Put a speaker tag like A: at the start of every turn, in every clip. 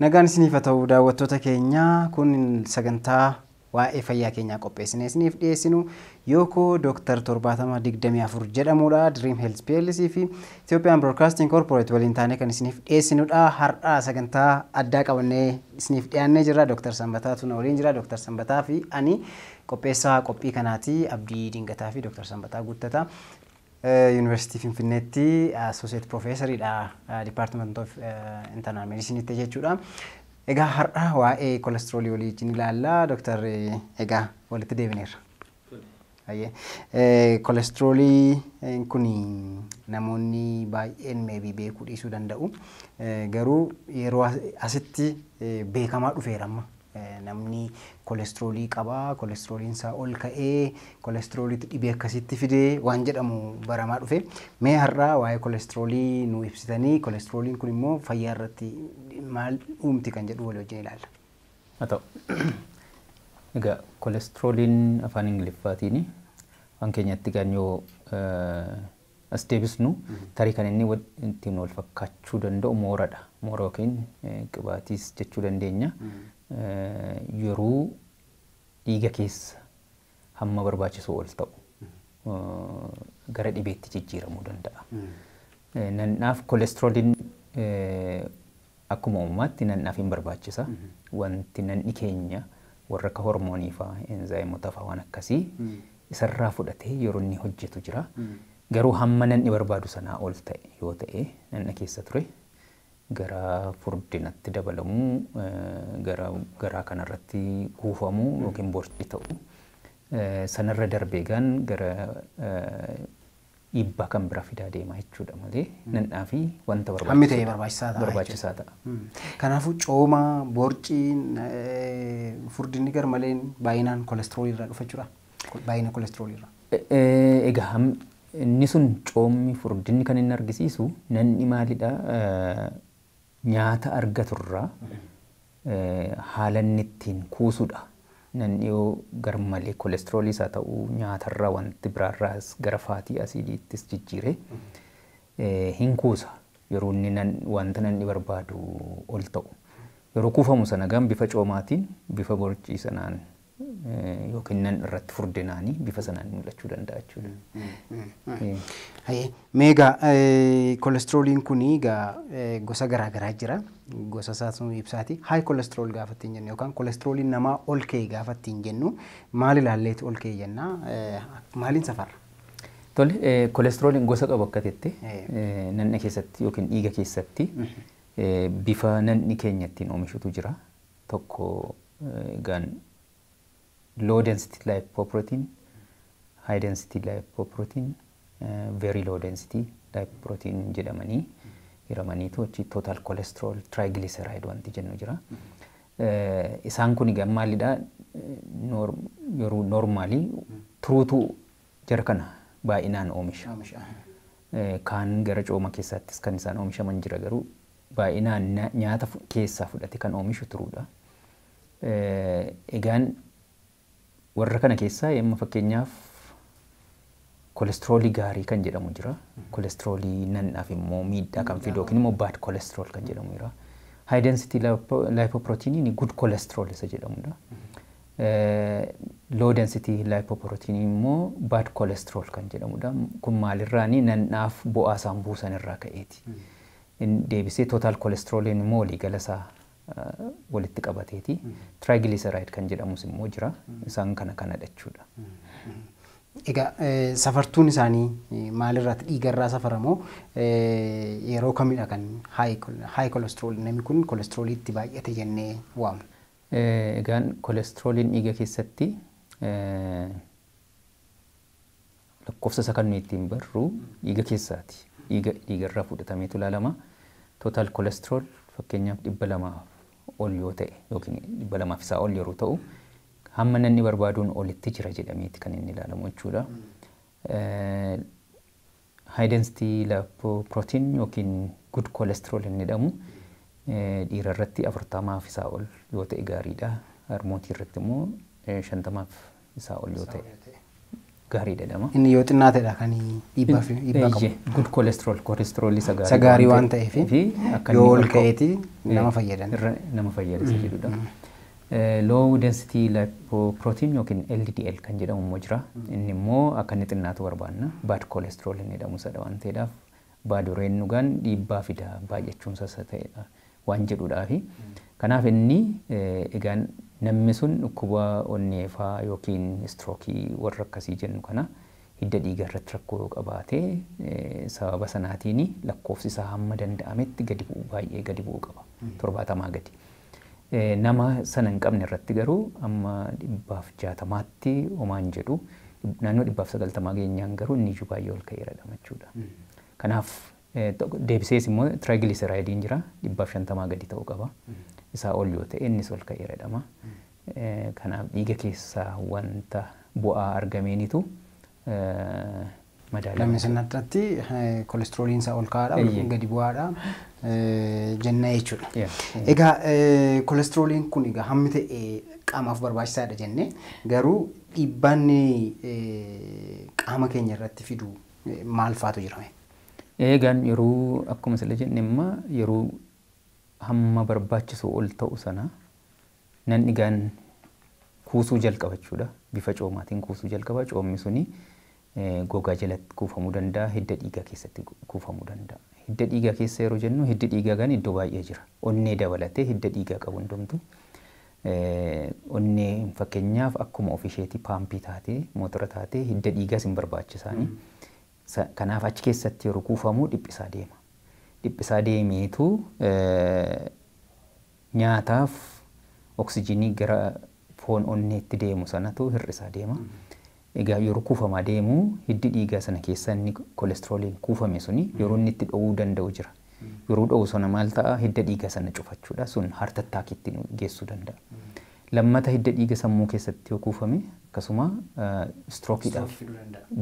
A: Nagaan isiniif haa ta'u daawwattoota keenya, kun sagantaa waa'ee fayyaa keenyaa qopheessinee isiniif dhiyeessinu Yookoo Dooktar 7024 jedhamudha. Dream Health PLC fi Ethiopian Broadcasting Corporate waliin taanee kan isiniif dhiyeessinudha. Har'a sagantaa addaa qabannee isiniif dhiyaannee jirra. Dooktar Sanbataatu na waliin jira. Dooktar Sanbataa fi ani qopheessaa qophii kanaati. Abdii Dingataa fi Dooktar Sanbataa Guuttataa. Yuunivarsiitii Finfinneetti Associate Professoriidha, Department of Internal Medicine jechuudha. Egaa har'a waa'ee kolestiroolii waliin ilaalla. Dooktar, egaa walitti deebineerra. Kolestiroolii kun namoonni baay'een maybe beekuu dhiisuu danda'u. Garuu yeroo asitti beekamaa dhufeera amma. Namni kolestiroolii qabaa, kolestirooliin isaa ol ka'ee, kolestirooliitu dhibee akkasitti fidee waan jedhamu baramaa dhufe. Mee har'a waa'ee kolestiroolii nu ibsitanii, kolestirooliin kun immoo fayyaa irratti maal uumti kan jedhu walii wajjin ilaalla.
B: Haa ta'u. Egaa kolestirooliin afaan Ingiliffaatiin, afaan keenyatti kan yoo as deebisnu, tarii kan inni ittiin wal fakkaachuu danda'u mooradha. Moora yookiin qibaatiis jechuu dandeenya. Yeroo dhiiga keessa hamma barbaachisu ol ta'u gara dhibeetti jijjiiramuu danda'a. Nannaaf kolestirooliin akkuma uumaatti nannaaf hin barbaachisa. Wanti nanni keenya warra akka hormoonii fa'aa, enzaayimoota fa'aa, waan akkasii isarraa fudhatee yeroo inni hojjetu jira. Garuu hamma nanni barbaadu sanaa ol ta'e yoo ta'e, nanna keessa ture gara furdinatti dabalamuu, gara garaa kanarratti kuufamuu yookiin borci ta'u, sanarra darbee gaan gara dhiibbaa kan biraa fidaa deema jechuudha malee nannaa fi wanta
A: Hammi ta'e barbaachisaa ta'a.
B: Barbaachisaa ta'a.
A: Kanaafuu cooma, borciin, furdinni garmaleen baay'inaan kolestiroolii irraa dhufa jechuudha. Baay'ina kolestiroolii irraa.
B: Egaa inni sun coommi, furdinni kan inni argisiisu nanni maalidha, nyaata argaturraa haala inni ittiin kuusudha. Nanni yoo garmalee kolestirooliis haa ta'u, nyaatarraa wanti biraarraas gara fatty acidiittis jijjiire hin kuusa yeroo inni wanta nanni barbaadu ol ta'u. Yeroo kuufamu sana gan bifa coomaatiin, bifa borcii sanaan yookiin nan irratti furdinaanii bifa sanaan mul'achuu danda'a jechuudha.
A: Mee egaa kolestirooliin kun egaa gosa garaa garaa jira. Gosa isaa sun ibsaati. High cholesterol gaafa ittiin jennu yookaan kolestirooliin namaa ol ka'e gaafa ittiin jennu, maal ilaalleetu ol ka'e jenna? Maaliin safarra?
B: Tole, kolestirooliin gosa qabu akka jette, nanna keessatti yookiin dhiiga keessatti bifa nanni keenya ittiin oomishutu jira. Tokko egaan low density lipoprotein, high density lipoprotein, very low density lipoprotein jedhamanii hiramaniitu achi total cholesterol, triglyceride wanti jennu jira. Isaan kun egaa maalidha, yeroo normally tiruutu jara kana baay'inaan oomisha. Kaan gara cooma keessaattis kan isaan oomishaman jira, garuu baay'inaan nyaata keessaa fudhate kan oomishu tiruudha. Egaan warra kana keessaa yemma fakkeenyaaf kolestiroolii gaarii kan jedhamu jira. Kolestiroolii nannaaf immoo miidhaa kan fidu yookiin immoo bad cholesterol kan jedhamu jira. High density lipoproteiniin good cholesterol isa jedhamudha. Low density lipoprotein immoo bad cholesterol kan jedhamudha. Kun maalirraani? Nannaaf bu'aa isaan buusan irraa ka'eeti. Deebisee total cholesteroliin immoo waliigala isaa walitti qabateeti. Triglyceride kan jedhamus immoo jira. Isaan kana kanadha jechuudha.
A: Egaa safartuun isaanii maalirraati? Dhiigarraa safaramoo? Yeroo kamidha kan high cholesterol, namni kun kolestirooliitti baay'ate jennee waamnu?
B: Egaan kolestirooliin dhiiga keessatti lakkoofsa isa kan nuyi ittiin barru dhiiga keessaati. Dhiiga dhiigarraa fudhatameetu ilaalama. Total cholesterol fakkeenyaaf 200 ol yoo ta'e yookiin 200 isaa ol yeroo ta'u, hamma namni barbaaduun olitti jira jedhameeti kan inni ilaalamu jechuudha. High density lipoprotein yookiin good cholesterol inni jedhamu dhiira irratti 40f isaa ol yoo ta'e gaariidha. Harmootii irratti immoo 50f isaa ol yoo ta'e gaarii jedhama.
A: Inni yoo xinnaatedha kan dhiibbaa qabu.
B: Good cholesterol, cholesterol isa
A: Isa gaarii waan ta'eef
B: akka
A: yoo
B: inni
A: ol
B: ol ka'u
A: ka'eeti nama fayyadan.
B: Irra nama fayyada isa jedhudha. Low density lipoprotein yookiin LDL kan jedhamu immoo jira. Inni immoo akka inni xinnaatu barbaanna. Bad cholesterol inni jedhamu sadha waan ta'eedhaaf baadureen dhugaan dhiibbaa fida baay'achuun isa ta'edha waan jedhudhaafi. Kanaaf inni egaan namni sun dhukkuba onneefaa yookiin strookii warra akkasii jennu kana hidda dhiigaa irratti rakkoo yoo qabaate, sababa sanaatiin lakkoofsi isaa hamma danda'ametti gadi bu'u, baay'ee gadi bu'uu qaba, 70 gadi. Nama sana hin qabne irratti garuu amma 160tti homaan jedhu, naannoo 190 geenyaan garuu inni iyyuu baay'ee ol ka'eera jechuudha. Kanaaf deebisees immoo triglyceridiin jira, 150 gadi ta'uu qaba. Isaa ol yoo ta'e innis ol ka'eera jedhama. Kanaaf dhiiga keessaa wanta bu'aa argameenitu madaalama.
A: Namni sanatti kolestirooliin isaa ol ka'aadha, gadi bu'aadha jenna jechuudha. Egaa kolestirooliin kun egaa hammi ta'e qaamaaf barbaachisaadha jennee, garuu dhiibbaan qaama keenya irratti fidu maal faatu jira?
B: Egaan yeroo akkuma sila jenne immoo yeroo hamma barbaachisu ol ta'u sana nan dhigaan kuusuu jalqaba jechuudha. Bifa coomaatiin kuusuu jalqaba. Coomni suni gogaa jalatti kuufamuu danda'a, hidda dhiigaa keessatti kuufamuu danda'a. Hidda dhiigaa keessa yeroo jennu hiddi dhiigaa gan iddoo baay'ee jira. Onnee dabalatee hidda dhiigaa qabu hundumtu. Onnee fakkeenyaaf akkuma ofisheetii paampii taatee, mootora taatee, hidda dhiigaas hin barbaachisaani. Kanaaf achi keessatti yeroo kuufamu dhiphisaa deema. Dhiphisaa deemeetu nyaataaf oksijiinii gara foon onneetti deemu sanatu hir'isaa deema. Egaa yeroo kuufamaa deemu hiddi dhiigaa sana keessa inni kolestirooliin kuufame suni yeroo inni itti dho'uu danda'u jira. Yeroo dho'u sana maal ta'a? Hidda dhiigaa sana cufachuudha. Sun heart attackitti geessuu danda'a. Lammata hidda dhiiga sammuu keessatti yoo kuufame akkasuma strookiidhaaf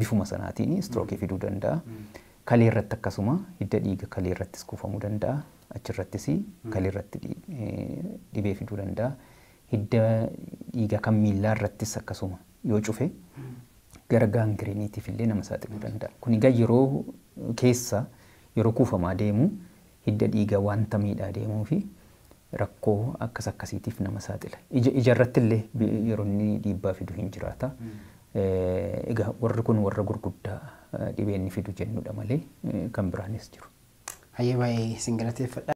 B: bifuma sanaatiin strookii fiduu danda'a. Kalee irratti akkasuma hidda dhiiga kalee irrattis kuufamuu danda'a. Achirrattis kalee irratti dhibee fiduu danda'a. Hidda dhiigaa kan miillaa irrattis akkasuma yoo cufe gara gaangiriiniitiif illee nama saaxiluu danda'a. Kun egaa yeroo keessa yeroo kuufamaa deemu hidda dhiigaa wanta miidhaa deemuu fi rakkoo akkas akkasiitiif nama saaxila. Ija irratti illee yeroo inni dhiibbaa fidu hin jiraata. Egaa warri kun warra gurguddaa dhibee inni fidu jennudha malee kan biraanis jiru.
A: Hayyee, baay'ee isin galateeffadha.